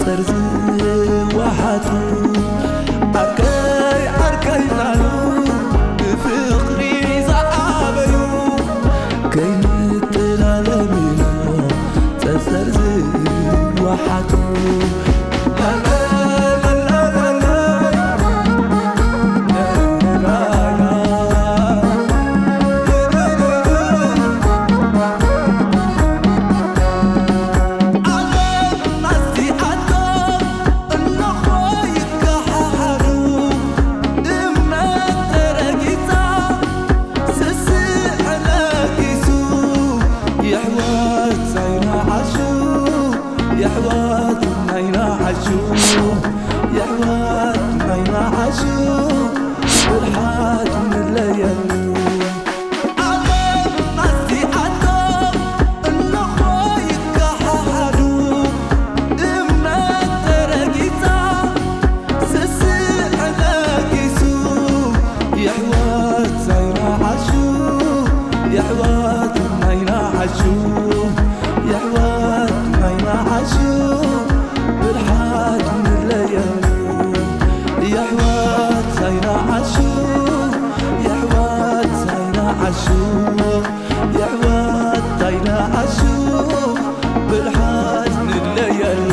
ዝወሓጡ ዓርከይ ዓርከይ እናሉ ብፍቕሪ ዝዓበዩ ከይንጠላለም ኢሎም ጸጸር ዝወሓጡ የሕዋት ናይና ዓሹ፣ የሕዋት ናይና ዓሹ፣ የሕዋት ናይና ዓሹ፣ ብርሓት ንለየሉ። ዓለም ኣስቲኣቶም እንኾ ይከሓሓዱ፣ እምነት ተረጊጻ፣ ስስዕ ነጊሱ። የሕዋት ናይና ዓሹ፣ የሕዋት ናይና ዓሹ፣ የሕዋት ናይና ዓሹ፣ ብርሓት ንለየሉ። የሕዋት ናይና ዓሹ፣ የሕዋት ናይና ዓሹ፣ የሕዋት ናይና ዓሹ፣ ብርሓት ንለየሉ።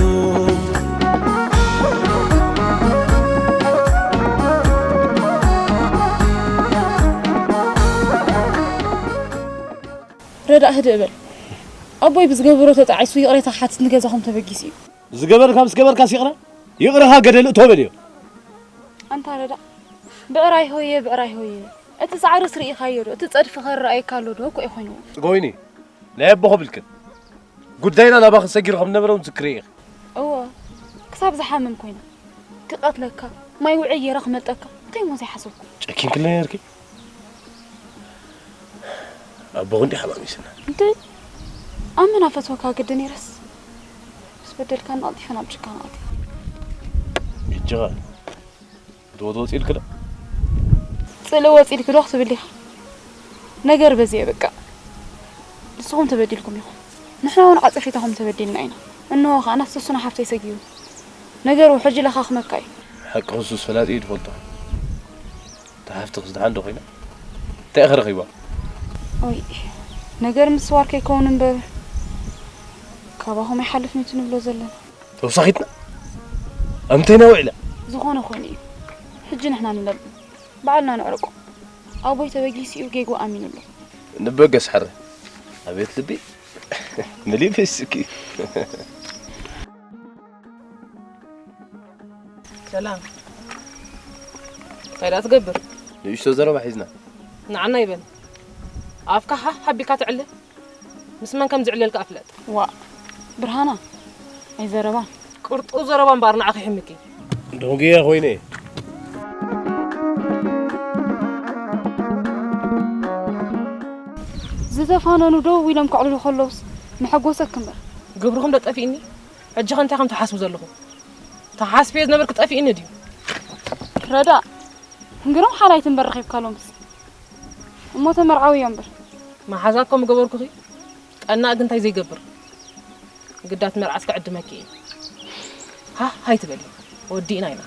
ረዳእ ህድእ በል። ኣቦይ ብዝገበሮ ተጣዒሱ ይቕሬታ ክሓትት ንገዛኹም ተበጊሱ እዩ። ዝገበርካ ምስ ገበርካስ ይቕረ? ይቕረኻ ገደል እቶ በልዮ። ኣንታ ረዳእ፣ ብዕራይ ሆየ፣ ብዕራይ ሆየ። እቲ ጻዕርስ ርኢኻዮ ዶ? እቲ ጸድፊ ኸ ርኣየካ ኣሎ ዶ? እኮ እዩ ኮይኑ። ጽገውኒ፣ ናይ ኣቦ ክብልክን ጉዳይና ናባኺ ሰጊሩ ከም ነበረ እውን ዝክሪ ኢኺ። እወ፣ ክሳብ ዝሓምም ኮይና። ክቐትለካ፣ ማይ ውዕይ ገይረ ክመልጠካ። እንታይ እሞ ዘይሓሰብኩ? ጨኪንክለይ ነርኪ? ኣቦ ክንዲ ሓማሚስና። እንተ ኣብ መን ኣፈትወካ ግዲ ነይረስ፣ ምስ በደልካኒ ቀልጢፈ ናብ ጭካነ ኣትየ። ሕጂ ኸ ትወትወት ኢልክ ዶ? ጽልእ ወጽ ኢልክ ዶ ክትብል ኢኻ? ነገር በዚየ በቃ። ንስኹም ተበዲልኩም ኢኹም። ንሕና እውን ዓጸፌታኹም ተበዲልና ኢና። እንሆ ኸኣ ናስተሱና ሓፍተይ ሰጊሩ። ነገሩ ሕጂ ለኻኽመካ እዩ። ሓቂ ክሱስ ፈላጢ እዩ ትፈልጦ። እታ ሓፍትኽስ ደሓን ዶ ኮይና? እንታይ ኢኺ ረኺባ? ወይ፣ ነገር ምስዋር ከይከውን እምበር፣ ካባኹም ኣይሓልፍን እዩ እቲ ንብሎ ዘለና። ተወሳኺትና? ኣምተይና ውዒላ? ዝኾነ ኮይኑ እዩ። ሕጂ ንሕና ንለብም። ባዕልና ነዕርቆ። ኣቦይ ተበጊሱ እዩ፣ ጌግኡ ኣሚኑ ኣሎ። ንበገስ ሓረ። ኣቤት ልቢ። ንሊፕስቲክ። ሰላም። እንታይ ደኣ ትገብር? ንእሽቶ ዘረባ ሒዝና። ንዓና ይበል። ኣፍካ ሓ ሓቢልካ ትዕለ። ምስ መን ከም ዝዕለል ከኣ ፍለጥ። ዋእ፣ ብርሃና፣ ኣይዘረባን። ቅርጡው ዘረባ እምበኣር ንዓኺ ይሕምኪ። ደንጉየ ኮይነ። ዝተፋነኑ ደው ኢሎም ከዕልሉ ከለውስ መሐጎሰኪ እምበር። ግብርኹም ዶ ጠፊእኒ? ሕጂ ኸ እንታይ ከም ትሓስቡ ዘለኹም? ተሓስብዮ ዝነበርኪ ጠፊእኒ ድዩ? ረዳ፣ ግርም ሓላይት እምበር ረኺብካሎምስ። እሞ ተመርዓውዮ እምበር። መሓዛ እኮ ምገበርኩኺ፣ ቀናእ ግን እንታይ ዘይገብር። ግዳት መርዓስ ክዕድመኪ እየ። ሃ፣ ሃይ ትበሊ። ወዲእና ኢና።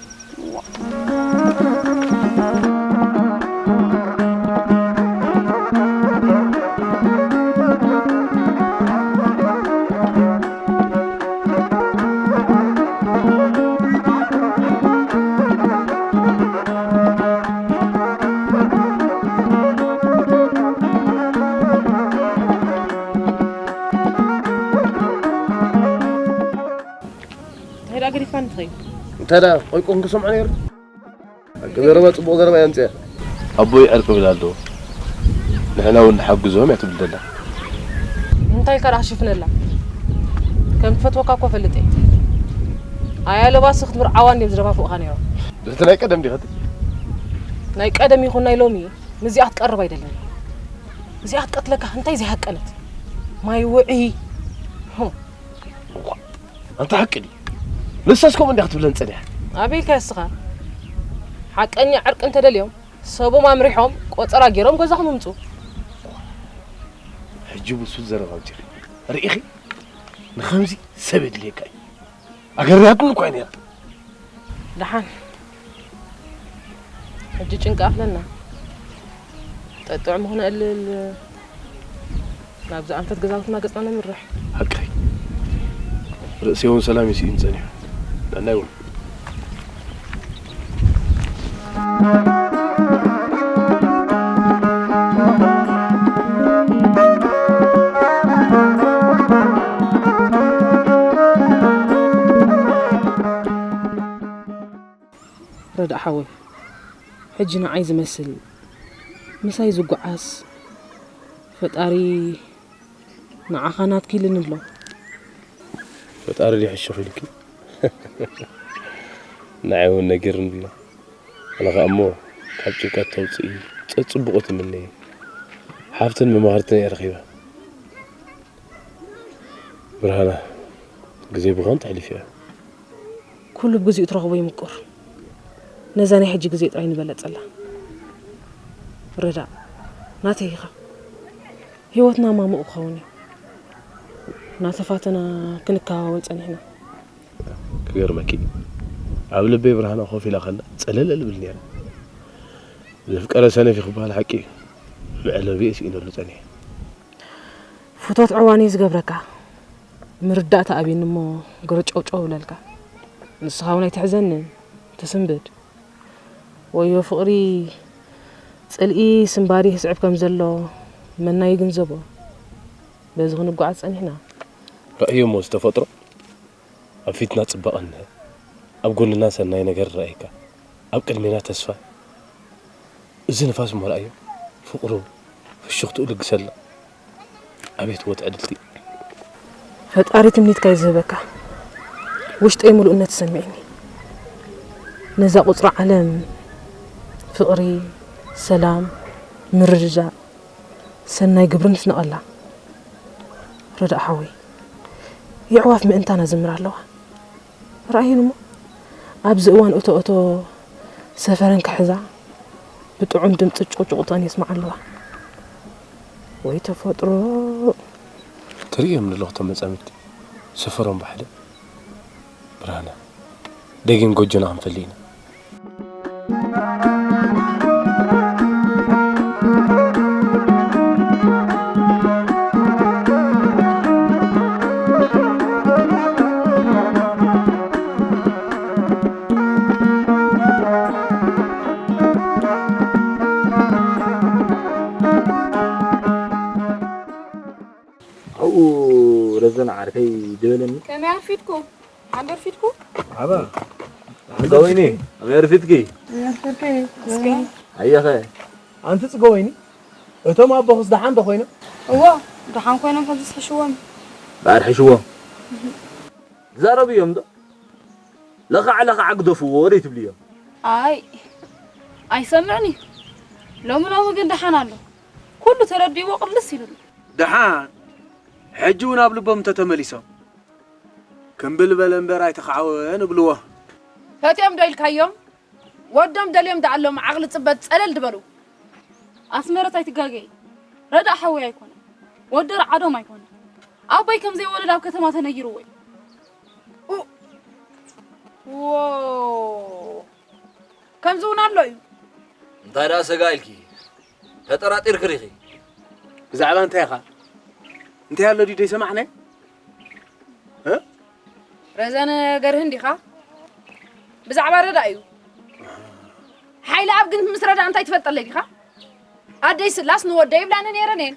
እንታይ ደኣ ገዲፍካኒ ትኸይድ? እንታይ ደኣ ቆይ ኮንኩ ሰምዖ ነይሩ? ሓቂ ዘረባ ጽቡቕ ዘረባ እያ ኣምጽያ። ኣቦይ ዕርቂ ብል ኣሎ። ንሕና እውን ንሓግዞም እያ ትብል ዘላ። እንታይ ኢልካ ደኣ ሽፍነላ? ከም ትፈትወካ እኮ ፈልጥ እየ። ኣያ ለባሲ ክትምርዓዋ እንድዮም ዝደፋፍኡኻ ነይሮም። በቲ ናይ ቀደም ዲኸ እቲ? ናይ ቀደም ይኹን ናይ ሎሚ ምስዚኣ ክትቀርብ ኣይደልን። እዚኣ ክትቀትለካ እንታይ ዘይሃቀነት? ማይ ውዒ። ሆ። ኣንታ ሓቂ ድዩ? ንሳስ ከምኡ እንዲያ ክትብለን ጸኒሓ። ኣበይ ኢልካ እስኻ? ሓቀኛ ዕርቂ እንተደልዮም ሰቦም ኣምሪሖም ቆጸራ ገይሮም ገዛኹም ይምጹ። ሕጂ ብሱል ዘረባ ኣውጺኺ። ርኢኺ? ንኸምዚ ሰብ የድልየካ እዩ። ኣገርያትኒ እኳ ነይራ። ደሓን ሕጂ ጭንቂ ኣፍለና። ጠጥዑ ምኽነእልል ናብዚ ኣንፈት ገዛውትና ገጽና ነምርሕ። ሓቀይ። ርእሲ እውን ሰላም ይስኢን ጸኒሑ። ናናይ እውን። ረዳእ ሓወይ፣ ሕጂ ንዓይ ዝመስል ምሳይ ዝጓዓዝ ፈጣሪ ንዓኻ ናትኪ ኢልኒ ኣሎ። ፈጣሪ ድዩ ሕሹኽ ኢልኪ? ንዓይ እውን ነጊርኒ ኣሎ። ኣነ ኸኣ እሞ ካብ ጭንቀት ተውፅኢ፣ ፀፅቡቑ ትምነዪ ሓፍትን መማኽርትን እየ ረኺበ። ብርሃና፣ ግዜ ብኸንቱ ኣሕሊፍያ። ኩሉ ብግዚኡ ትረኽቦ ይምቁር። ነዛ ናይ ሕጂ ግዜ ጥራይ ንበለጸላ። ረዳእ፣ ናተይ ኢኻ። ህይወትና ማሙቕ ክኸውን እዩ። እናተፋተና ክንከባበን ጸኒሕና። ክገርመኪ፣ ኣብ ልበይ ብርሃና ኮፍ ኢላ ከላ ጸለለል እብል ነይረ። ዘፍቀረ ሰነፍ እዩ ክበሃል ሓቂ እዩ። መዕለቢኡ ስኢነሉ ጸኒሐ። ፍቶት ዕዋን እዩ ዝገብረካ። ምርዳእ ተኣብየኒ እሞ ገረጨውጨው እብለልካ። ንስኻ እውን ኣይትሕዘንን፣ ትስንብድ። ወዮ ፍቕሪ ጽልኢ ስንባዲ ይስዕብ ከም ዘሎ መና ይግንዘቦ። በዚ ክንጓዓዝ ጸኒሕና። ረኣዮ እሞ ዝተፈጥሮ ኣብ ፊትና ጽባቐ እንሀ፣ ኣብ ጎንና ሰናይ ነገር ረኣየካ፣ ኣብ ቅድሜና ተስፋ። እዚ ንፋስ እሞ ረኣዮ፣ ፍቕሩ፣ ፍሽኽትኡ ልግሰልና። ኣቤት ወ ትዕድልቲ። ፈጣሪ ትምኒትካ ይዝህበካ። ውሽጠይ ምሉእነት ተሰሚዕኒ። ነዛ ቁጽሪ ዓለም ፍቕሪ፣ ሰላም፣ ምርድዳእ፣ ሰናይ ግብሪ ንስነቐላ። ረዳእ ሓወይ፣ የዕዋፍ ምእንታና ዝምራ ኣለዋ። ረኣየን እሞ ኣብዚ እዋን እቶ እቶ ሰፈረን ክሕዛ ብጥዑም ድምፂ ጭቕጭቕተን የስምዓ ኣለዋ። ወይ ተፈጥሮ። ትርእዮም ዘለኹ እቶም መጻምድቲ ሰፈሮም ብሓደ። ብርሃና፣ ደጊም ጎጆና ክንፈሊ ኢና። ኣብኡ ረዘነ ዓርከይ ዝበለኒ። ከመይ ኣርፊድኩም? ኣንዶ ኣርፊድኩም? ኣባ ጽገወይኒ፣ ከመይ ኣርፊድኪ? ኣየኸ? ኣንቲ ጽገወይኒ፣ እቶም ኣቦኽስ ደሓን ዶ ኮይኖም? እዎ፣ ደሓን ኮይኖም፣ ሕዝስ ሕሽዎም። በኣር ሕሽዎም። ዛረብዮም ዶ? ለኻዕ ለኻዕ ግደፍዎ ደይ ትብልዮም? ኣይ፣ ኣይሰምዕን እዩ። ሎሚ ሎሚ ግን ደሓን ኣሎ። ኩሉ ተረዲእዎ ቅልስ ኢሉሉ። ደሓን፣ ሕጂ እውን ኣብ ልቦም እንተተመሊሶም፣ ክምብል በለ እምበር ኣይተኻዕወን እብልዎ። ፈትዮም ዶ ኢልካዮም? ወዶም ደልዮም ደኣሎም ዓቕሊ ጽበት ጸለል ድበሉ። ኣስመረት ኣይትጋገይ። ረዳእ ሓወይ ኣይኮነን። ወዲ ርዓዶም ኣይኮነን። ኣቦይ ከም ዘይወለድ ኣብ ከተማ ተነጊርዎ እዩ። ኡ-፣ ዎ። ከምዚ እውን ኣሎ እዩ። እንታይ ደኣ ሰጋ ኢልኪ? ተጠራጢርኪ ዲኺ? ብዛዕባ እንታይ ኢኻ? እንታይ ኣሎ ድዩ ዘይሰማዕናዮ? እ? ረዘነ ገርህን ዲኻ? ብዛዕባ ረዳ እዩ። ሓይለ ኣብ ግን ምስ ረዳ እንታይ ትፈልጠለይ ዲኻ? ኣደይ ስላስ ንወደይ ይብላኒ ነይረን እየን።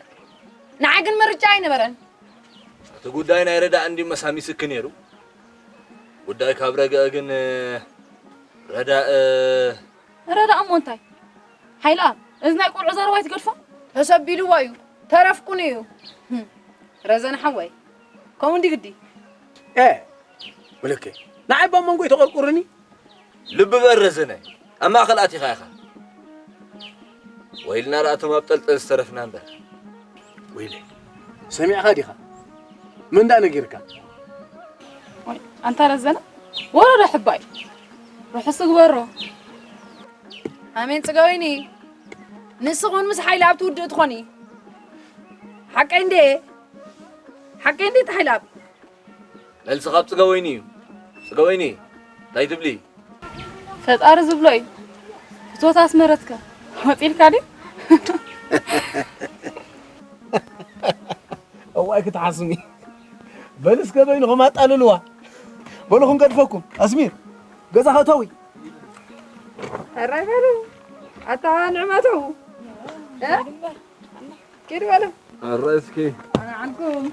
ንዓይ ግን ምርጫ ኣይነበረን። እቲ ጉዳይ ናይ ረዳእ እንዲ መሳሚስኪ ነይሩ። ጉዳይ ካብ ረገአ ግን ረዳእ ረዳእ እሞ እንታይ? ሓይለኣብ፣ እዚ ናይ ቆልዑ ዘረባ ኣይትገድፎ? ተሰቢልዎ እዩ። ተረፍኩን እዩ። ህም፣ ረዘነ ሓወይ፣ ከምኡ እንዲ ግዲ። ኤ፣ ምልከይ፣ ንዓይ ብ ኣብ መንጎ ተቆርቁርኒ? ልቢ በል ረዘነ፣ ኣብ ማእከል ኣቲኻ ኢኻ። ወይልና ደኣ እቶም ኣብ ጠልጠል ዝተረፍና እምበር። ወይለይ፣ ሰሚዕኻ ዲኻ? መን ደኣ ነጊርካ? ወይ፣ ኣንታ ረዘነ፣ ወረዶ ሕባይ። ርሑስ ግበሮ። ኣሜን ጽገወይኒ። ንስኺ እውን ምስ ሓይለኣብ ትውድእ ትኾኒ። ሓቀይ እንዴ? ሓቀይ እንዴ እቲ ሓይለኣብ? መልሲ ካብ ጽገወይኒ እዩ። ገወይኒ፣ እንታይ ትብሊ? ፈጣሪ ዝብሎ እዩ። ፍትወት ኣስመረትከ? ወፂልካ ድዩ? እዋይ ክትሓስሚ። በል እስከ በይንኹም ኣጣልልዋ። በሉ ክንገድፈኩም። ኣስሚር፣ ገዛ ከተዊ። ሕራይ በሉ። ኣታ ንዕመቱ። እ? ኪድ በሉ። ኣረ እስኪ። ኣነ ዓንኩም።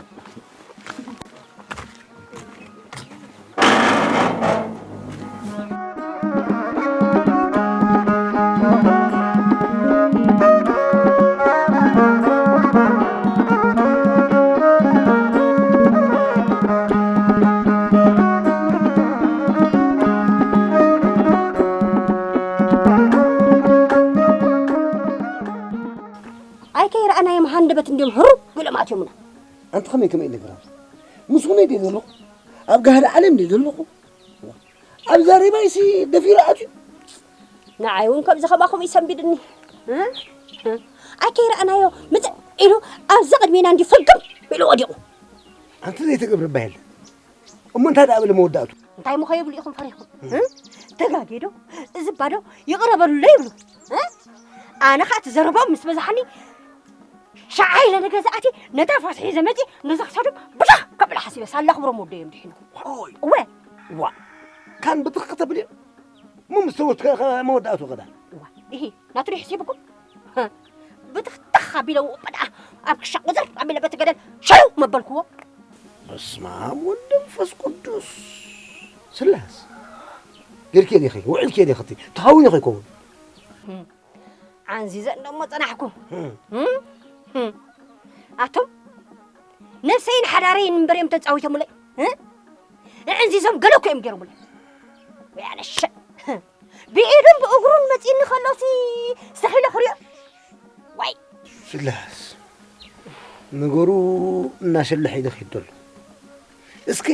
ኣይከይረኣናዮም ሃንደበት እንዲዮም ህሩ ኢሎም ኣትዮምና። ኣንቲ ከመይ ከመይ ኢለ ግራም? ምስ ኹነይ ድየ ዘለኹ? ኣብ ጋህዲ ዓለም ድየ ዘለኹ? ኣብ ዘሪባይሲ ደፊሩ ኣትዩ። ንዓይ እውን ከምዚ ከማኹም ይሰንቢድኒ። እ? እ? ኣይከይረኣናዮ ምጽእ ኢሉ ኣብዚ ቅድሜና እንዲ ፍግም ኢሉ ወዲቑ። ኣንቲ ዘይትገብሪ እባ የለ። እሞ እንታይ ደኣ በለ መወዳእቱ? እንታይ ምኾ ይብሉ ኢኹም ፈሪኹም? እ? ተጋጌ ዶ? እዚ እባ ዶ ይቕረ በሉለይ ይብሉ? እ? ኣነ ኸኣ እቲ ዘረባኦም ምስ በዛሓኒ ሸዓ ኢለ ንገዛእቲ ነታ ፋስ ሒዘ መጺ ነዛ ክሳዶም ብሻ ከብላ ሓሲበ ሳላ ክብሮም ወደዮም ድሒኑ። ኦይ። እወ። ዋ። ካን ብትኽ ከተብልዮ? እሞ ምስ ተወትከ መወዳእቱ ኸዳ? እዋ። ኢሂ፣ ናቱ ድዩ ሕሲብኩም? ብትኽትኽ ኣቢለ ውቕበ ደኣ ኣብ ክሻ ቁዝር ኣቢለ በቲ ገደል ሸው መበልክዎ። በስመ ኣብ ወወልድ ወመንፈስ ቅዱስ። ስላስ። ጌርክዮ ዲኺ? ውዒልክዮ ዲኺ? ተሃዊኑ ከይከውን። ዓንዚዘ እንደሞ ጸናሕኩ። እም። እም። እም። ኣቶም ነብሰይን ሓዳረይን እምበር እዮም ተጻዊቶምለይ። እ? ኣዕንዚዞም ገለ እኮ እዮም ገይሮምለይ። ወይ ኣነ ሸ-፣ ብኢዱን ብእግሩን መጺእኒ ከሎሲ ስኺለ ክሪኦ። ዋይ። ስላስ። ነገሩ እናሸለሐ እዩ ዝኸይድ ዘሎ። እስኪ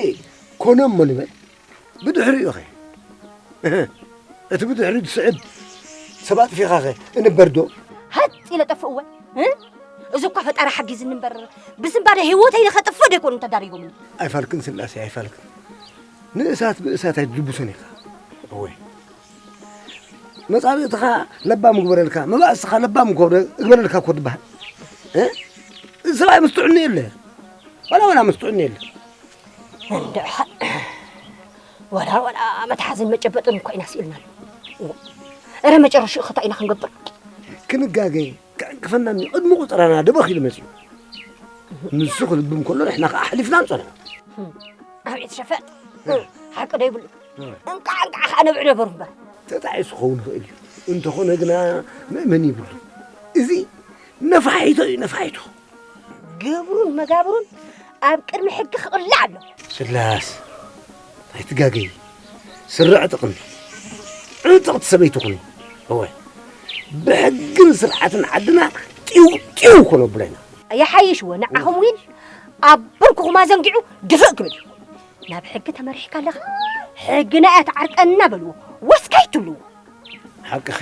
ኮነ እሞ ንበል። ብድሕሪኡ ኸ? እህ፣ እቲ ብድሕሪኡ ዝስዕብ ሰብ ኣጥፊኻ ኸ እንበር ዶ? ሃጥ ኢለ ጠፍእወ። እ? እዚ እኳ ፈጣሪ ሓጊዝኒ እምበር፣ ብዝምባደ ህይወተይ ንኸጥፍእ ዶ ኣይኮኑን ተዳሪጎምኒ? ኣይፋልክን ስላሴ፣ ኣይፋልክን። ንእሳት ብእሳት ኣይትድብሶን ኢኻ። እወ። መጻብእትኻ ለባም እግበረልካ፣ መባእስኻ ለባም እኮ እግበረልካ እኮ ትበሃል። እ? እዚ ሰብኣይ ምስጥዑኒ የለ። ዋላ ዋላ ምስጥዑኒ የለ። እንድዒ፣ ዋላ ዋላ መትሓዝን መጨበጥን እኮ ኢና ስኢልና። እረ መጨረሽኡ ኸ እንታይ ኢና ክንገብር? ክንጋገ፣ ክዕንቅፈና እኒኦ። ቅድሚ ቁፅራና ደበኽ ኢሉ መፂኡ። ንሱ ክልብም ከሎ ንሕና ኸዓ ኣሕሊፍና ንፀንሖ። ኣቤት ሸፈጥ፣ ሓቂ ዶ ይብሉ? እንቃዕ እንቃዕ ኸዓ ነብዕ ነበሩ እምበር። ተጣዒሱ ክኸውን ይኽእል እዩ። እንተኾነ ግና መእመኒ ይብሉ። እዚ ነፋሒቶ እዩ፣ ነፋሒቶ። ግብሩን መጋብሩን ኣብ ቅድሚ ሕጊ ክቕላዕ ኣሎ። ስላስ፣ ኣይትጋገዪ። ስረ ዕጥቕኒ። ዕጥቕቲ ሰበይቲ ኩኒ። እወ። ብሕግን ስርዓትን ዓድና ጢው ጢው ኮነ ብለና። ይሓይሽ እወ፣ ንዓኹም ዊን ኣብ ብርኩኹም ኣዘንጊዑ ድፍእ ክብል እዩ። ናብ ሕጊ ተመሪሕካ ኣለኻ። ሕግና እያ ትዓርቀና በልዎ። ወስከይ ትብልዎ። ሓቅኺ።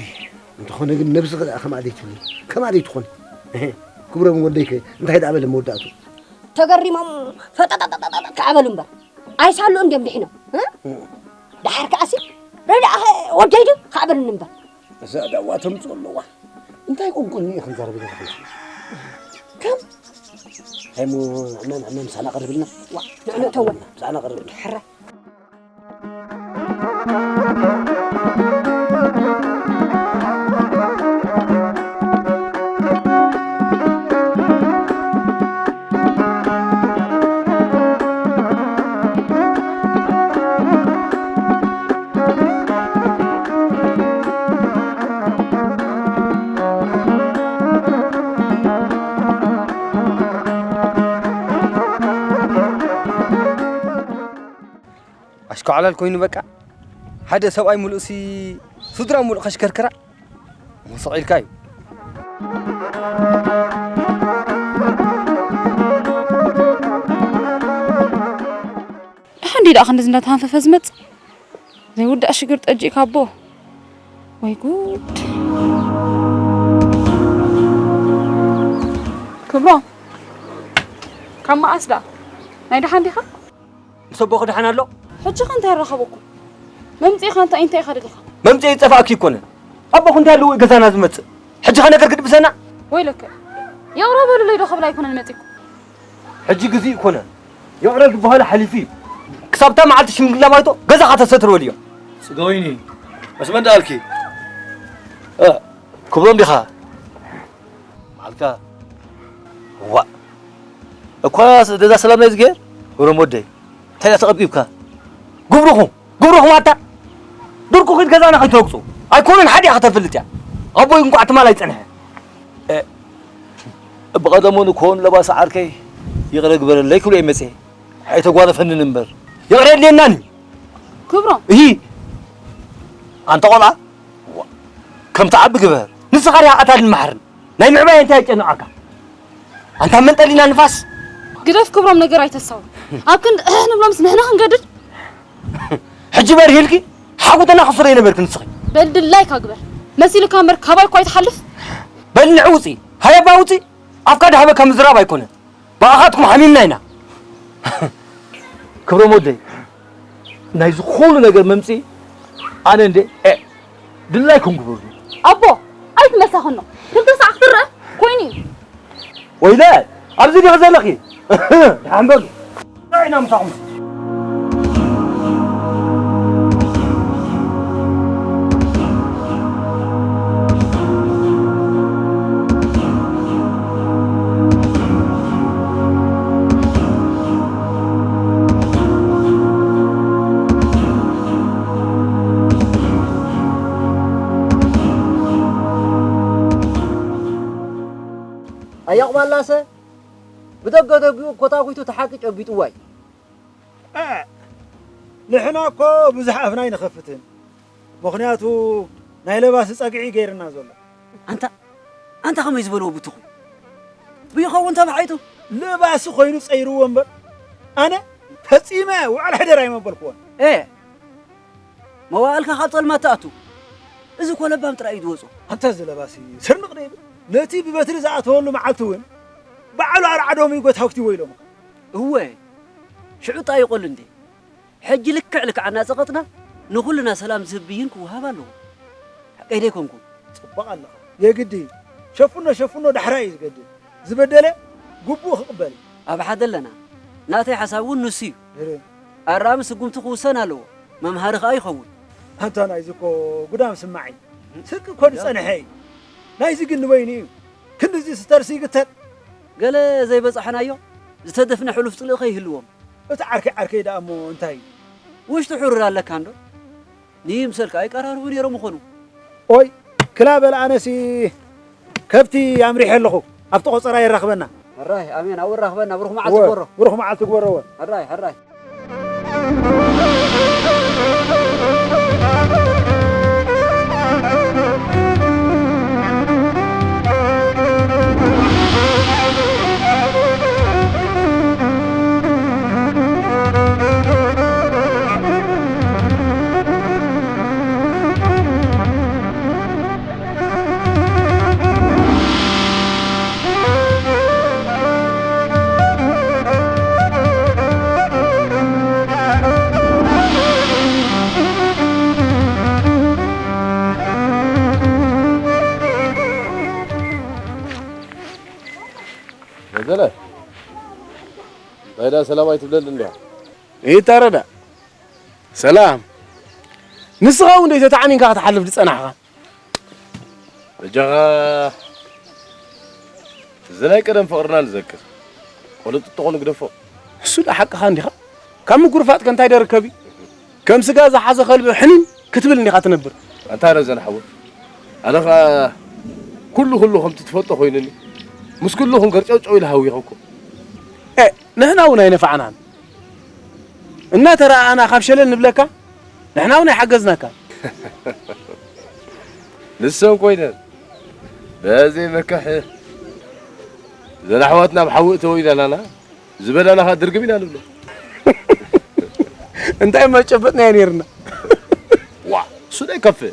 እንተኾነ ግን ነብስኺ ደኣ ከምኣ ዘይትብሊ። ከምኣ ዘይትኾኒ። እህ፣ ክብሮም ወደይከ እንታይ ደኣ በለ መወዳእቱ? ተገሪሞም ፈጠጠጠጠጠ ከኣ በሉ እምበር። ኣይሳልኡ እንድዮም ድሒኖም። እ? እም። ደሓር ከኣሲ ረዳእኸ ወደይ ድዩ ከኣ በሉኒ እምበር። እዛ ዳዋ ተምጽኦ ኣለዋ። እንታይ ቆንቆን እየ ክንዛረብ ኢለ ዝሓልፍ? ከም፣ እሞ፣ እመን፣ እመን፣ ምሳና ቀርብልና። ዋ፣ ንዕኑ እተወ። ምሳና ቀርብልና። ሕረ። ኣሽካዕላል ኮይኑ በቃ። ሓደ ሰብኣይ ሙሉእሲ ስድራ ሙሉእ ከሽከርክራ። ሞስቕ ኢልካ እዩ። ደሓን ድዩ ደኣ ክንድዚ እንዳተሃንፈፈ ዝመጽእ? ዘይውዳእ ሽግር ጠጂእካ ኣቦ። ወይ ጉድ። ክብሮም፣ ካብ መዓስ ደኣ? ናይ ደሓን ዲኻ? ምስ ኣቦኺ ደሓን ኣሎ? ሕጂ ኸ እንታይ ረኸበኩም? መምጽኢኻ እንታይ፣ እንታይ ኢኻ ደሊኻ? መምጽኢ ይጸፋእኪ ይኮነ። ኣቦኹ እንታይ ኣለዎ ገዛና ዝመጽእ? ሕጂ ኸ ነገር ክድብሰና? ወይለከ። ይቕረ በሉለይ ዶ ክብላ ኣይኮነን መጺእኩ? ሕጂ ግዜ ይኮነ። ይቕረ ዝበሃለ ሓሊፉ እዩ። ክሳብታ መዓልቲ ሽምግልና ባይቶ ገዛኻ ተሰትር በልዮ። ጽገዊኒ፣ ምስ መን ደኣልኪ? እ፣ ክብሮም ዲኻ? መዓልካ። ዋ። እኳ ስ-፣ ደዛ ሰላም ናይ ዝገር? ክብሮም ወደይ። እንታይ ደኣ ተቐብቂብካ? ግብርኹም፣ ግብርኹም ኣታ። ድርቁ ኺድ ገዛና ኸይትረግጹ። ኣይኮነን ሓደ ኢኻ ተፍልጥ እያ። ኣቦይ እንቋዕ ትማል ኣይጸንሐ። እ፣ ብቐደሙ ንኮን ለባሳ ዓርከይ ይቕረ ግበረለይ ክብሎ እየ መጽየ። ኣይተጓነፈንን እምበር። ይቕረ የድልየናን እዩ። ክብሮም። እሂ። ኣንታ ቆልዓ፣ ዋ፣ ከም ትዓቢ ግበር። ንስኻ ዲኻ ቀታልን መሓርን። ናይ ምዕባይ እንታይ የጨንቓካ? ኣንታ መንጠሊና ንፋስ። ግደፍ ክብሮም፣ ነገር ኣይተሳው። ኣብ ክንዲ እህ ንብሎምስ ንሕና ክንገድድ? ሕጂ በርሂልኪ ሓጉተና ክስረ ይነበርክ ንስኺ። በል ድላይካ ግበር። መሲልካ እምበር ካባይ እኳ ኣይትሓልፍ። በል ንዕ ውፂ። ሃየባ ውፂ። ኣፍካ ድሃበካ ምዝራብ ኣይኮነን። ብኣኻትኩም ሓሚምና ኢና። ክብሮም ወደይ፣ ናይ ዝኾኑ ነገር መምጽኢ ኣነ እንደ፣ እ፣ ድላይኩም ግበሩ። ኣቦ፣ ኣይትመሳኸኖ። ክልተ ሳዕ ክትረአ ኮይኑ እዩ። ወይለ፣ ኣብዚ ዲኺ ዘለኺ? ደሓን በሉ። እንታይ ኢና ምሳኹም? ኣያቑባላሰ ብደገ ደጊኡ ኮታኩቱ ተሓቂ ጨቢጥዋ እዩ። እ፣ ንሕና እኮ ብዙሕ ኣፍና ኣይንኸፍትን። ምኽንያቱ ናይ ለባሲ ጸግዒ ገይርና ዘሎ። ኣንታ፣ ኣንታ ከመይ ዝበልዎ ብትኹ? ብይኸውን ተባሒቱ? ለባሲ ኮይኑ ጸይርዎ እምበር፣ ኣነ ፈጺመ ውዕል ሕደር ኣይመበልክዎን። ኤ፣ መዋእልካ ካብ ጸልማት ትኣቱ። እዚ እኮ ለባም ጥራይ እዩ ዝወጾ። ኣንታ እዚ ለባሲ ስርንቕ ዶ ይብል? ነቲ ብበትሪ ዝኣተወሉ መዓልቲ እውን ባዕሉ ኣርዓዶም እዩ ጎታጉቲ ወይሎምኻ። እወ፣ ሽዑ ጣይቆሉ እንዴ። ሕጂ ልክዕ ልክዕ ኣናጸቐጥና ንኹልና ሰላም ዝህብ ብይን ክወሃብ ኣለዎ። ሓቀይ ዶ ኣይኮንኩን? ጽቡቕ ኣለኻ። የግዲ እዩ። ሸፍኖ ሸፍኖ ዳሕራይ እዩ ዝገድል። ዝበደለ ግቡእ ክቕበል እዩ። ኣብ ሓደ ኣለና። ናተይ ሓሳብ እውን ንሱ እዩ። ድረ። ኣራሚ ስጉምቲ ክውሰን ኣለዎ። መምሃሪ ከኣ ይኸውን። ኣንታ ናይዚ እኮ ጉዳም ስማዒ። ስቂ እኮ ዝጸንሐ እዩ። ናይዚ ግን ንበይኑ እዩ። ክንድዚ ስተርሲ ይግተር። ገለ ዘይበጻሕናዮ ዝተደፍነ ሕሉፍ ጽልኢ ከይህልዎም። እቲ ዓርከይ ዓርከይ ደኣ እሞ እንታይ እዩ? ውሽጢ ሕሩር ኣለካ እንዶ? ንይምሰልካ ኣይቀራርቡ ነይሮም ምኾኑ። ኦይ፣ ክላ በል ኣነሲ ከብቲ ኣምሪሐ ኣለኹ። ኣብቲ ቆጸራ የራኽበና። ሕራይ፣ ኣሜን። ኣብኡ ራኽበና። ብሩኽ መዓልቲ እወ፣ ግበሮ። ብሩኽ መዓልቲ ግበሮ እወ። ሕራይ፣ ሕራይ። ወዘለ፣ እንታይ ደኣ ሰላም ኣይትብለኒ እንዲያ? ይታረዳ። ሰላም። ንስኻ እውን ደይ ተታዕኒንካ ክትሓልፍ ዝጸናሕኻ? በጃኻ፣ እዚ ናይ ቀደም ፍቕርና ንዘክር። ቆልጥጥቑ ንግደፎ። እሱ ደኣ ሓቅኻ እንዲኻ። ካብ ምጉርፋጥ ከ እንታይ ደርከብ እዩ? ከም ስጋ ዝሓዘ ከልቢ ሕኒን ክትብል እንዲኻ ትነብር። ኣንታ ረዘን ሓወ፣ ኣነ ኸኣ ኩሉ ኩሉ ከምቲ ትፈልጦ ኮይኑኒ፣ ምስ ኩልኹም ገርጨውጨው ኢለ ሃዊኸኩም። ኤ፣ ንሕና እውን ኣይነፋዕናን። እናተረኣኣና ካብ ሸለል ንብለካ፣ ንሕና እውን ኣይሓገዝናካን። ንሰን ኮይነን፣ በዘይ መከሕ፣ ዘን ኣሕዋትና ኣብ ሓዊ እተወ ኢለናና፣ ዝበላና ኸኣ ድርግም ኢና ንብሎ። እንታይ መጨበጥናዮ ነይርና? ዋ፣ እሱ ዶ ይከፍእ?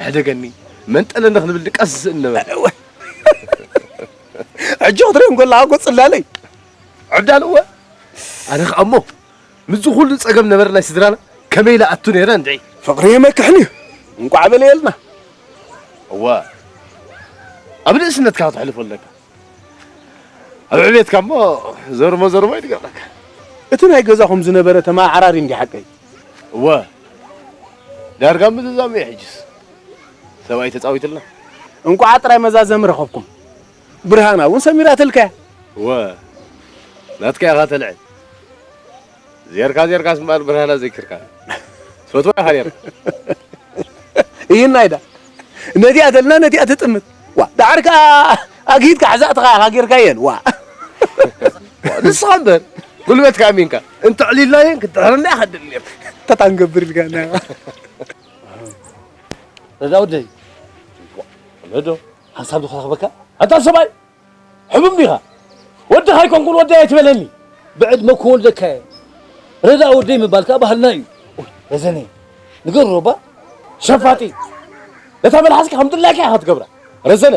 ኣሕደገኒ፣ መንጠለኒ ክንብል ድቃስ ዝስእን ነበረ። እወ። ሕጂ ክትሪኦም ከለኻ እኮ ጽላለይ። ዕብዳን እወ። ኣነ ኸኣ እሞ፣ ምስዚ ኩሉ ጸገም ነበረ ናይ ስድራና ከመይ ኢለ ኣቱ ነይረ እንድዒ። ፍቕሪ የመክሕን እዩ። እንቋዕ በለየልና። እወ፣ ኣብ ንእስነትካ ከተሕልፎ ኣለካ። ኣብ ዕቤትካ እሞ ዘርሞ ዘርሞ ይትገብረካ። እቲ ናይ ገዛኹም ዝነበረ ተመዓራሪ እንዲ ሓቀይ? እወ፣ ዳርጋ ምዝዛሙ እዩ ሕጅስ። ሰብኣይ ተጻዊትልና። እንቋዕ ጥራይ መዛዘሚ ረኸብኩም። ብርሃና እውን ሰሚራትልካ እያ። እወ፣ ናትካ ኢኻ ተልዕል። ዜርካ ዜርካስ እምበኣር ብርሃና ዘይክርካ። ትፈትዋ ኢኻ ኔርካ። ይህናይዳ። ነቲኣ ተልና ነቲኣ ትጥምት። ዋ፣ ደሓር ከኣ ኣግሂድካ ሕዛእትኻ ኢኻ ጌርካየን። ዋ። ንስኻ እምበር፣ ጉልበትካ ኣሚንካ። እንተዕሊልናየን ክትድሕረና ኢኻ ትደሊ ኔርካ። ተታ ንገብር ኢልካና ኢኻ። ረዳ ወደይ። ዋ፣ ረዶ፣ ሓንሳብ ዶ ክረኽበካ? ኣንታ ሰብኣይ! ሕቡም ዲኻ? ወድኻ ኣይኮንኩን ወደይ ኣይትበለኒ። ብዕድመ እኮ ወልደካ እየ። ረዳእ ወደይ ምባል ከኣ ባህልና እዩ። ኦይ፣ ረዘነ፣ ንገሮ እባ። ሸፋጢ። ነታ መልሓስካ ከም ድላይካ ኢኻ ትገብራ። ረዘነ።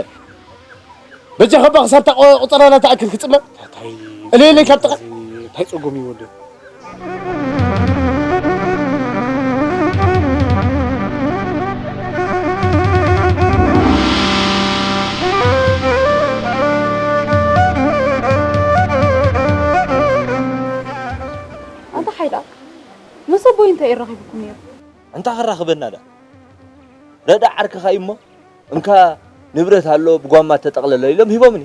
በጃኻ እባ ክሳብ እታ ቆ-፣ ቆጸራና ትኣክል ክጽመም። እንታይ እለየለይ ካብ ጥቓ። እንታይ ጸገም እዩ ወደይ? ኣንታ ሓይላ፣ ምስ ኣቦይ እንታይ እዩ ረኺቡኩም ነይሩ? ኣንታ ከራኽበና ዳ። ረዳ ዓርክኻ እዩ እሞ፣ እንካ ንብረት ኣሎ ብጓማ ተጠቕለሎ ኢሎም ሂቦምኒ።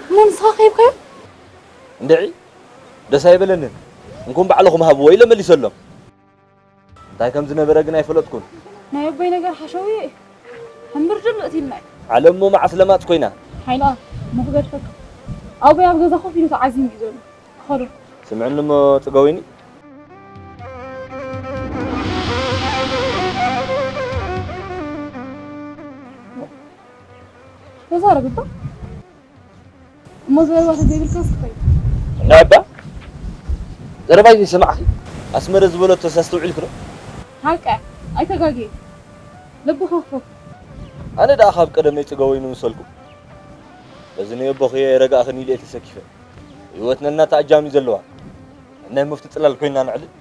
እሞ ንስኻ ከሂብካዮ? እንድዒ፣ ደስ ኣይበለንን። እንኩም ባዕልኹም ሃብዎ ኢለ መሊሰሎም። እንታይ ከም ዝነበረ ግን ኣይፈለጥኩን። ናይ ኣቦይ ነገር ሓሸውየ እዩ። ሕምብርድር ንእትልና እዩ። ዓለም እሞ መዓስ ለማጽ ኮይና? ሓይላ፣ እሞ ክገድፈካ። ኣቦይ ኣብ ገዛ ኮፍ ኢሉ ተዓዚሙ እዩ ዘሎ። ኸዱ። ስምዕኒ እሞ ጽገዊኒ። ተዛረብ እባ። እሞ ዘረባ ተዘይብልካ እስኪ ኸይድ። እንታይ እባ? ዘረባይ ዘይሰማዕኺ? ኣስመረ ዝበለቶ ኣስተውዒልኪ ዶ? ሓቃ፣ ኣይተጋግየ። ልብኺ ክፈት። ኣነ ደኣ ካብ ቀደመይ ጽገወይኒ መሰልኩ። በዚ ናይ ኣቦኺ ረጋእኽን ኢለ እየ ተሰኪፈ። ህይወትና እናተኣጃሚ ዘለዋ። ናይ መፍቲ ጽላል ኮይና ነዕልል።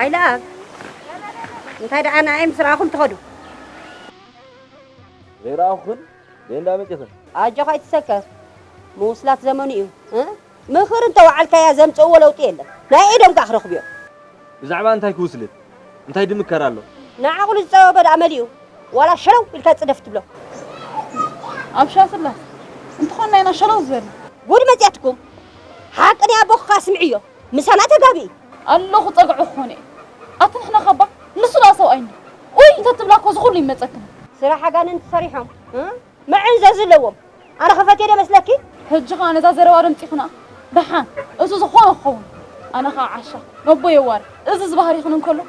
ኣይለኣብ። እንታይ ደኣ ንዓይ ምስ ረኣኹም ትኸዱ? ዘይረኣኹኽን ደይ እንዳ መጺኽን? ኣጆኻ ኣይትሰከፍ። ምውስላት ዘመኑ እዩ። እ? ምኽሪ እንተወዓልካያ ዘምጽእዎ ለውጢ የለን። ናይ ኢዶም ከኣ ክረኽቡ እዮም። ብዛዕባ እንታይ ክውስልት? እንታይ ድምከር ኣሎ? ንዓቕሉ ዝጸበበ ደኣ መሊኡ። ዋላ ሸለው ኢልካ ጽደፍ ትብሎ። ኣብ ሻስላስ እንተኾንና ኢና ሸለው ዝበልና። ጉድ መጺኣትኩም። ሓቂ ናይ ኣቦኺ ከኣ ስምዕዮ። ምሳና ተጋብኢ። ኣለኹ ጸግዑ ክኾነ እዩ። ኣቲ ንሕና ካባ ንሱ ደኣ ሰብኣይ እንዲ። ኡይ እንተትብላ እኮ እዚ ኩሉ ይመጸክን። ስራሕ ኣጋንንቲ ሰሪሖም፣ እ? መዐንዘዚ ኣለዎም። ኣነ ክፈትዮ ዶ መስለኪ? ሕጂ ኸኣ ነዛ ዘረባ ደምጺኽና። ደሓን፣ እሱ ዝኾነ ክኸውን። ኣነ ኸኣ ዓሻ፣ ነቦ የዋር፣ እዚ ዝበሃር ይኹን እንከሎ።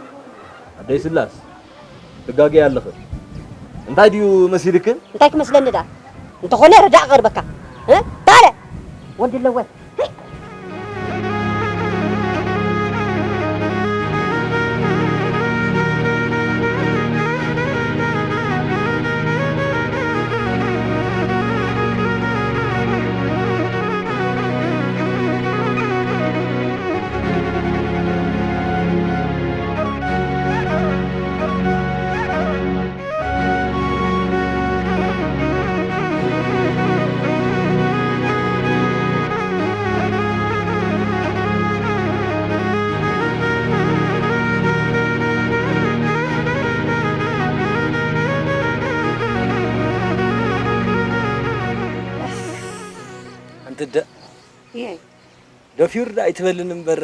ኣደይ ስላስ፣ ትጋገያ ኣለኽን። እንታይ ድዩ መሲልክን? እንታይ ክመስለኒ ደኣ? እንተኾነ ርዳእ ቀርበካ። እ? ባለ! ወዲ ኣለወ። ኣንቲ ደ-፣ ይሄ ደፊሩ ደኣ ኣይትበልን እምበር፣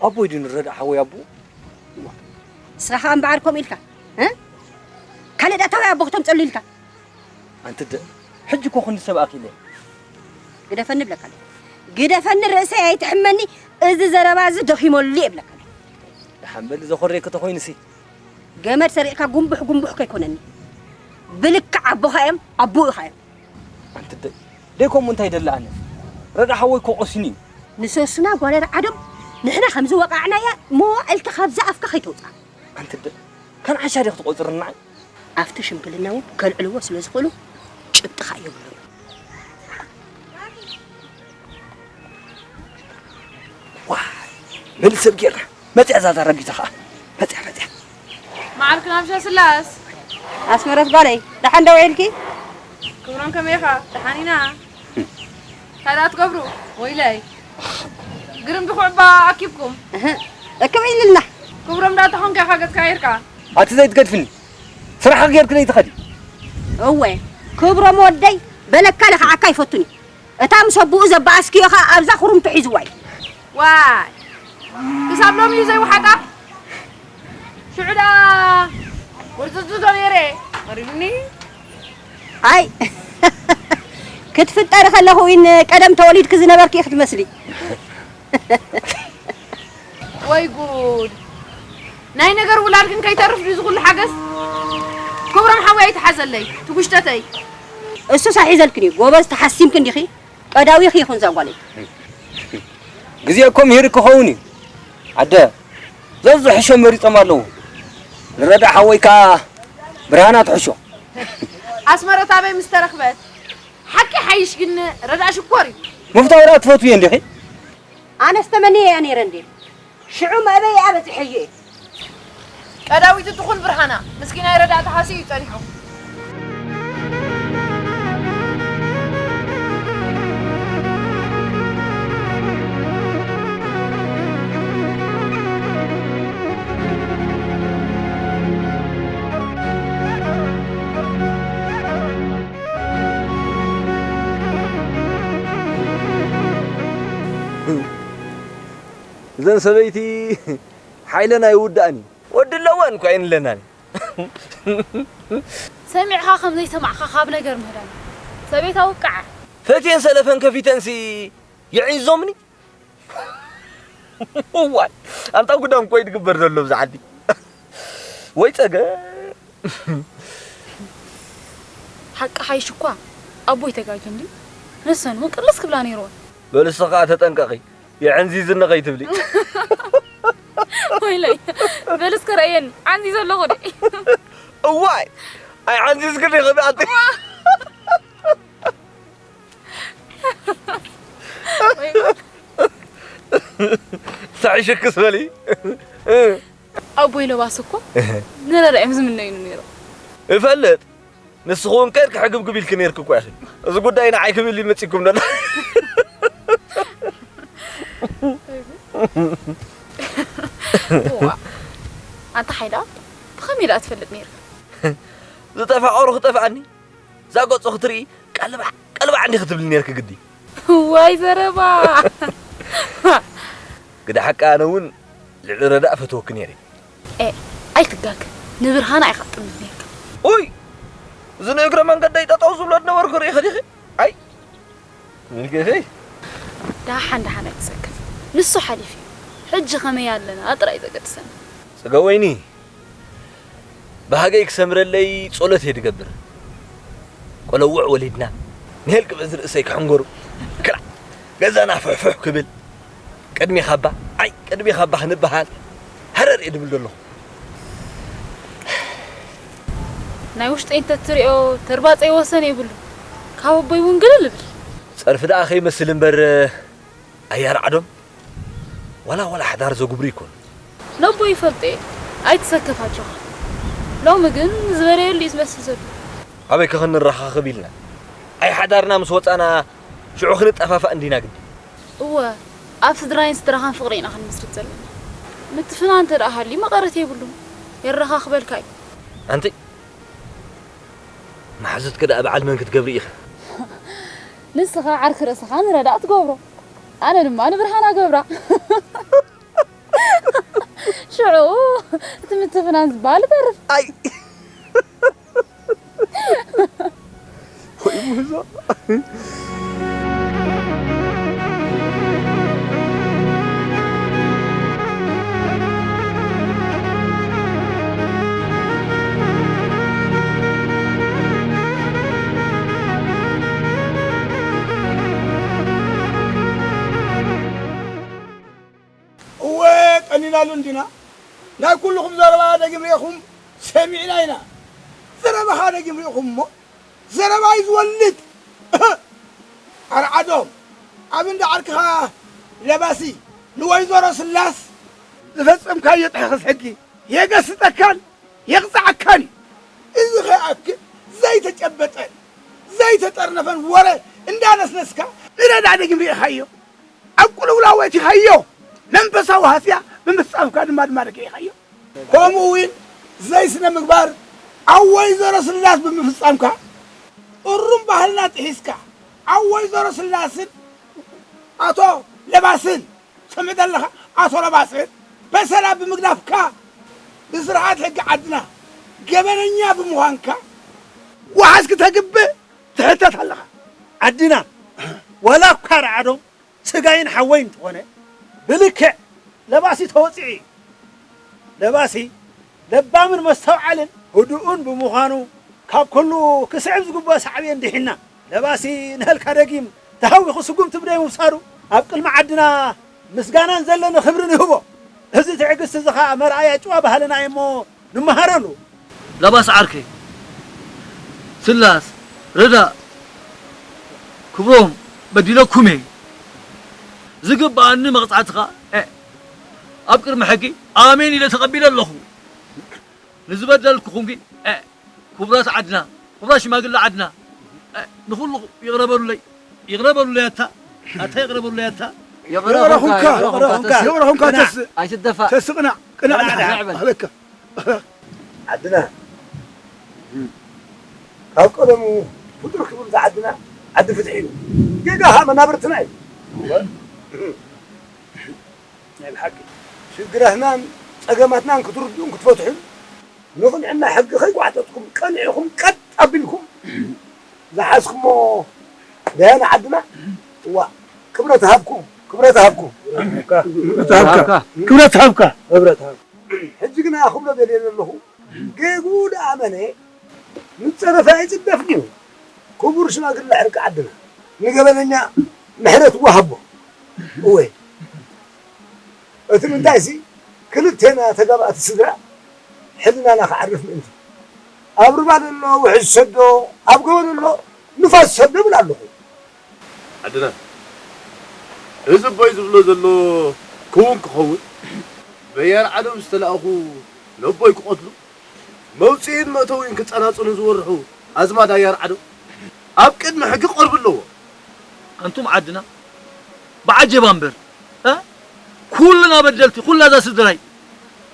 ኣቦይ ድዩ ንረዳእ ሓወይ ኣቦ? ንስኻ ኸኣ እምበኣር ከምኡ ኢልካ፣ እ? ካልእ ደኣ ታዋይ ኣቦ ክተምጸሉ ኢልካ? ኣንቲ ደ-፣ ሕጂ እኮ ክንዲ ሰብ ኣኺለ። ግደፈኒ እብለካ ኣለኹ። ግደፈኒ፣ ርእሰይ ኣይትሕመኒ፣ እዚ ዘረባ እዚ ደኺመሉ እየ እብለካ ኣለኹ። ደሓን በሊ፣ ዘኾርየኪ ተኾይኑሲ። ገመድ ሰሪቕካ ጉንቡሕ ጉንቡሕ ከይኮነኒ። ብልክዕ ኣቦኻ እዮም፣ ኣቦኡ ኢኻ እዮም። ኣንቲ ደ-፣ ደይ ከምኡ እንታይ ደሊ ኣነ? ረዳ ሓወይ እኮ ቆሲኑ እዩ። ንሰሱና ጓል ርዓዶም ንሕና ከም ዝወቃዕናያ መዋዕልካ ካብዛ ኣፍካ ከይተውፅኣ። ኣንቲ ደ-፣ ከም ዓሻ ዲኺ ትቆፅርኒ ንዓይ? ኣብቲ ሽምግልና እውን ከልዕልዎ ስለ ዝኽእሉ ጭብጥኻ የብሉን። ዋይ፣ ብልሰብ ጌርና። መጽያ ዛዛ ረጊታ ኸዓ። መጽያ፣ መጽያ። መዓልክን ኣብ ሻስላስ። ኣስመረት ጓለይ፣ ደሓን ዶ ውዒልኪ? ክብሮም ከመይ ኢኻ? ደሓን ኢና። እንታይ ደኣ ትገብሩ? ወይለይ። ግርም ብኹዕባ ኣኪብኩም። እህ፣ እክብ ኢልልና። ክብሮም ደኣ ተኾንካ ኢኻ ገጽካ ጌርካ። ኣቲ ዘይትገድፍኒ። ስራሕኺ ጌርኪ ዘይትኸዲ። እወ፣ ክብሮም ወደይ፣ በለካ ለኽዓካ ኣይፈቱን እዩ። እታ ምስ ኣቦኡ ዘበኣስክዮ ኸኣ ኣብዛ ኹሩምቱ ሒዝዋ እዩ። ዋይ፣ ክሳብ ሎሚ እዩ ዘይወሓጣ። ሽዑ ደኣ ወርጽጽቶ ነይረ፣ ቀሪቡኒ። ኣይ፣ ክትፍጠሪ ከለኹ እውን ቀደም ተወሊድኪ ዝነበርኪ ኢኺ ትመስሊ። ወይ ጉድ! ናይ ነገር ውላድክን ከይተርፍ ድዩ ዝኹሉ ሓገዝ? ክብሮም ሓወይ ኣይትሓዘለይ፣ ትጉሽተተይ። እሱስ ኣይሒዘልክን እዩ፣ ጎበዝ ተሓሲምኪ እንዲኺ፣ ቀዳዊኺ ይኹን እዛ ጓለይ። ግዜ እኮ ምሂር ክኸውን እዩ። ኣደ፣ ዘዝሕሾ መሪጾም ኣለዉ። ንረዳ ሓወይ ከኣ ብርሃና ትሕሾ። ኣስመረት ኣበይ ምስ ተረኽበት? ሓቂ ሓይሽ ግን ረዳ ሽኮር እዩ። ምፍታው ደኣ ትፈትውዮ እንዲኺ? ኣነስ ተመንየያ ነይረ እንዴ? ሽዑ መእበይኣ በጺሐዮ እየ። ቀዳዊት ትኹን ብርሃና፣ ምስኪናይ ረዳእ ተሃስዩ እዩ ጸኒሑ። እዘን ሰበይቲ ሓይለን ኣይውዳእን እዩ። ወዲ ኣለወን እኳ ኣይንለናን። ሰሚዕኻ ከም ዘይሰማዕኻ ካብ ነገር ምህዳን። ሰበይታ ውቃዓ። ፈትየን ሰለፈን ከፊተንሲ የዒዞምኒ። እዋይ ኣንታ ጉዳም ኮይ ድግበር ዘሎ ብዛ ዓዲ። ወይ ጸገም። ሓቂ ሓይሽ እኳ ኣቦይ ተጋጊ እንዲ ንሰን እውን ቅልስ ክብላ ነይርወን። በልስ ኸዓ ተጠንቀቒ። የዕንዚዝኒ ከይትብሊ። ወይለይ በልስ ከረእየኒ ዓንዚዘ ኣለኹ ዲ እዋይ ኣይዓንዚዝክኒ ኸብኣቲ ሳዕሽክስ በሊ ኣቦይ ለባስ እኮ ንረድኦም ዝምነዩኒ ነይሮም እፈልጥ ንስኺ እውን ከይድኪ ሕግብግብ ኢልኪ ነይርኪ እኮ ኢኺ። እዚ ጉዳይ ንዓይ ክብል እዩ መጺእኩም ዘሎ። እዋ፣ ኣንታ ሓይዳ ብኸመይ ደኣ ትፈልጥ ነይርካ? ዝተፋቐሩ ክጠፍኣኒ እዛ ገጹ ክትርኢ ቀልባዕ ቀልባዕ እንዲኺ ትብሊ ነይርኪ ግዲ። ዋይ ዘረባ። ግዳ ሓቂ ኣነ እውን ልዕሊ ረዳእ ፈትወኪ ነይረ። ኤ ኣይትጋገ ንብርሃና ኢኻ ትጥምት ነርካ። ኡይ እዚ ንእግረ መንገደይ ጠጠው ዝብሎ ዝነበርኩ ርኢኺ ዲኺ? ኣይ ምልክተይ ደሓን ደሓን ኣይትሰከፍ ንሱ ሓሊፉ እዩ። ሕጂ ከመይ ኣለና ጥራይ ዘገድሰና። ጽገወይኒ ባህገይ ክሰምረለይ ጸሎት እየ ዝገብር። ቆለውዕ ወሊድና ንሄል ቅብእዝ ርእሰይ ክሕንጎሩ ክላ ገዛና ፍሕፍሕ ክብል ቅድሚኻባ ዓይ ቅድሚኻባ ክንበሃል ሃረር እየ ድብል ዘለኹ። ናይ ውሽጠይ እንተትሪኦ ተርባፀይ ወሰን የብሉ ካብ ኣቦይ እውን ግልል እብል። ፀርፊ ደኣ ከይመስል እምበር ኣያርዓዶም ዋላ ዋላ ሓዳር ዘጉብሩ ይኮኑ። ነቦ ይፈልጦ እየ ኣይትሰከፍ ኣጆኻ። ሎሚ ግን ዝበለየሉ እዩ ዝመስል ዘሎ። ኣበይ ከ ክንረኻኸብ ኢልና ኣይ ሓዳርና ምስ ወፃና ሽዑ ክንጠፋፋእ እንዲና ግዲ። እወ ኣብ ስድራይን ስድራኻን ፍቕሪ ኢና ክንምስርት ዘለና። ምትፍናን እንተ ደኣ ሃልዩ መቐረት የብሉን። የረኻኽበልካ እዩ። ኣንቲ መሓዙትኪ ደኣ በዓል መን ክትገብሪ ኢኺ? ንስኻ ዓርኪ ርእስኻ ንረዳእ ትገብሮ ኣነ ድማ ንብርሃና ገብራ። ሽዑ እቲ ምትፍናን ዝበሃል ይተርፍ። ኣይ ወይ ምህዞ እወ ቀኒናሉ እንዲና ናይ ኩልኹም ዘረባ ደጊም ርኢኹም ሰሚዕና ኢና ዘረባኻ ደጊም ርኢኹም እሞ ዘረባ እዩ ዝወልድ ኣርዓዶም ኣብ እንዳ ዓርክኻ ለባሲ ንወይዘሮ ስላስ ዝፈጸምካዮ ጥሕኽስ ሕጊ የገስጸካን የቕጽዓካን እዩ። እዚ ከይኣክል ዘይተጨበጠን ዘይተጠርነፈን ወረ እንዳነስነስካ ንረዳ ደጊም ርኢኻዮ። ኣብ ቅልውላው ኣእቲኻዮ። መንፈሳዊ ሃስያ ብምፍጻምካ ድማ ድማ ርኢኻዮ። ከምኡ እውን ዘይስነ ምግባር ኣብ ወይዘሮ ስላስ ብምፍጻምካ እሩም ባህልና ጥሒስካ ኣብ ወይዘሮ ስላስን ኣቶ ለባስን ትሰምዕ ዘለኻ ኣቶ ለባስን በሰላ ብምግዳፍካ ብስርዓት ሕጊ ዓድና ገበነኛ ብምዃንካ ዋሕስ ክተግብእ ትሕተት ኣለኻ። ዓድና ዋላ እኳ ርዓዶም ስጋይን ሓወይ እንተኾነ ብልክዕ ለባሲ ተወፂዑ እዩ። ለባሲ ለባምን መስተውዓልን ህዱእን ብምዃኑ ካብ ኩሉ ክስዕብ ዝግብኦ ሳዕቤን ድሒና። ለባሲ ንሀልካ ደጊም ተሃዊኹ ስጉምቲ ብደይ ምውሳዱ ኣብ ቅድሚ ዓድና ምስጋናን ዘለኒ ክብርን ይህቦ። እዚ ትዕግስቲ እዚ ኸኣ መርኣያ ጭዋ ባህልና እዩ እሞ ንመሃረሉ። ለባስ ዓርከይ፣ ስላስ፣ ረዳእ፣ ክብሮም፣ በዲለኩም እየ። ዝግብኣኒ መቕጻዕቲ ኸኣ፣ እ፣ ኣብ ቅድሚ ሕጊ ኣሜን ኢለ ተቐቢለ ኣለኹ። ንዝበደልኩኹም ግን፣ እ፣ ክቡራት ዓድና፣ ክቡራት ሽማግለ ዓድና፣ እ፣ ንኹሉ ይቕረ በሉለይ፣ ይቕረ በሉለይ ኣታ፣ ኣታ ይቕረ በሉለይ ኣታ። ይቕረኹምካ፣ ይቕረኹምካ፣ ይቕረኹምካ፣ ተስእ። ይቕረኹምካ፣ ተስእ። ኣይትደፋእ። ተስእ ቅናዕ፣ ቅናዕ፣ ቅናዕ፣ ቅናዕ። ንዓበል። ኣለካ። ዓድና ካብ ቀደሙ ፍጡር ክብርቲ ዓድና ዓዲ ፍትሒ እዩ። ጌጋ ኸዓ መናብርትና እዩ። ናይ ብሓቂ ሽግራትናን ጸገማትናን ክትርድኡን ክትፈትሑን ንቕንዕና ሕጊ ከይጓሕጠጥኩም ቀኒዕኹም ቀጥ ኣቢልኩም ዝሓዝኩሞ ደያኑ ዓድና እዋ ክብረት ሃብኩም ክብረት ሃብኩም ክብረት ሃብካ። ክብረት ሃብካ። ክብረት ሃብኩም። ሕጂ ግና ክብሎ ደልየ ዘለኹ ጌግኡ ደኣ መነ ምስ ጸረፈ ኣይጽደፍን እዩ። ክቡር ሽማግለ ዕርቂ ዓድና ንገበነኛ ምሕረት ወሃቦ። እወ እቲ ምንታይሲ ክልቴና ተጋባእቲ ስድራ ሕልናና ክዓርፍ ምእንቲ። ኣብ ሩባ ዘሎ ውሕጅ ሰዶ፣ ኣብ ጎቦ ዘሎ ንፋስ ሰዶ እብል ኣለኹ። ዓድና እዚ ኣቦይ ዝብሎ ዘሎ ክውን ክኸውን በያር ዓዶም ዝተላእኹ ነቦይ ክቐትሉ መውፅኢን መእተዊን ክፀናፀኑ ዝወርሑ ኣዝማድ ኣያር ዓዶም ኣብ ቅድሚ ሕጊ ክቐርቡ ኣለዎ። ኣንቱም ዓድና ብዓጀባ እምበር እ? ኩልና በደልቲ ኩላ እዛ ስድራይ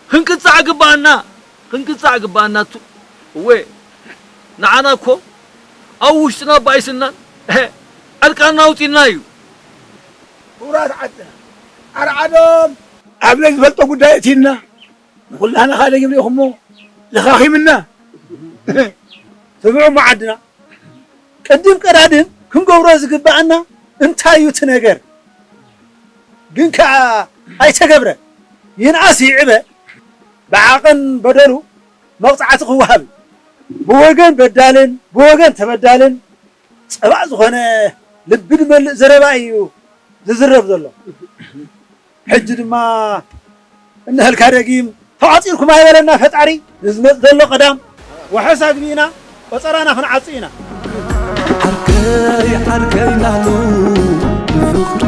ክንቅፃዕ ግባኣና ክንቅፃዕ ግባኣና ቱ እወ ንዓና እኮ ኣብ ውሽጥና ባይስናን ዕርቃንና ኣውፂና እዩ። ክቡራት ዓድና ኣርዓዶም ኣብ ዘይዝፈልጦ ጉዳይ እቲና ንኹላህና ካልእ ግብሪ ኢኹሞ ለኻኺምና። ስምዑ እሞ ዓድና ቅድም ቀዳድም ክንገብሮ ዝግብኣና እንታይ እዩ እቲ ነገር? ግን ከኣ ኣይተገብረን። ይንኣስ ይዕበ ብዓቐን በደሉ መቕጻዕቲ ክወሃብ ብወገን በዳልን ብወገን ተበዳልን ጸባእ ዝኾነ ልቢ ዝመልእ ዘረባ እዩ ዝዝረብ ዘሎ። ሕጂ ድማ እንሀልካ ደጊም ተቋጺርኩም ኣይበለና ፈጣሪ። ንዝመጽእ ዘሎ ቀዳም ዋሕስ ኣግቢእና ቆጸራና ክንዓጽ ኢና። ዓርከይ ዓርከይ ናሉ ብፍቕሪ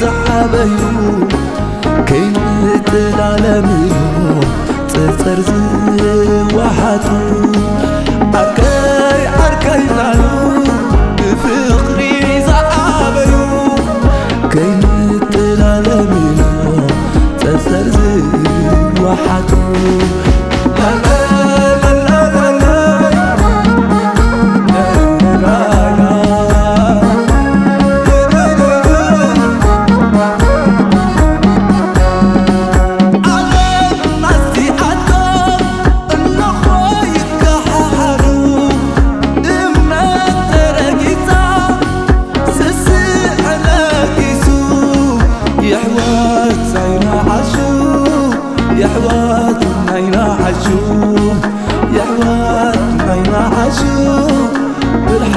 ዝዓበዩ ከይንጥላለም እዮም ጸርጸር ዝወሓጡ። ዓርከይ ዓርከይ ናሉ ብፍቕሪ ዝዓበዩ ከይንጥላለም እዮም ጸርጸር ዝወሓጡ። የሕዋት ናይና ዓሹ የሕዋት ናይና ዓሹ የሕዋት ናይና ዓሹ ብርሓ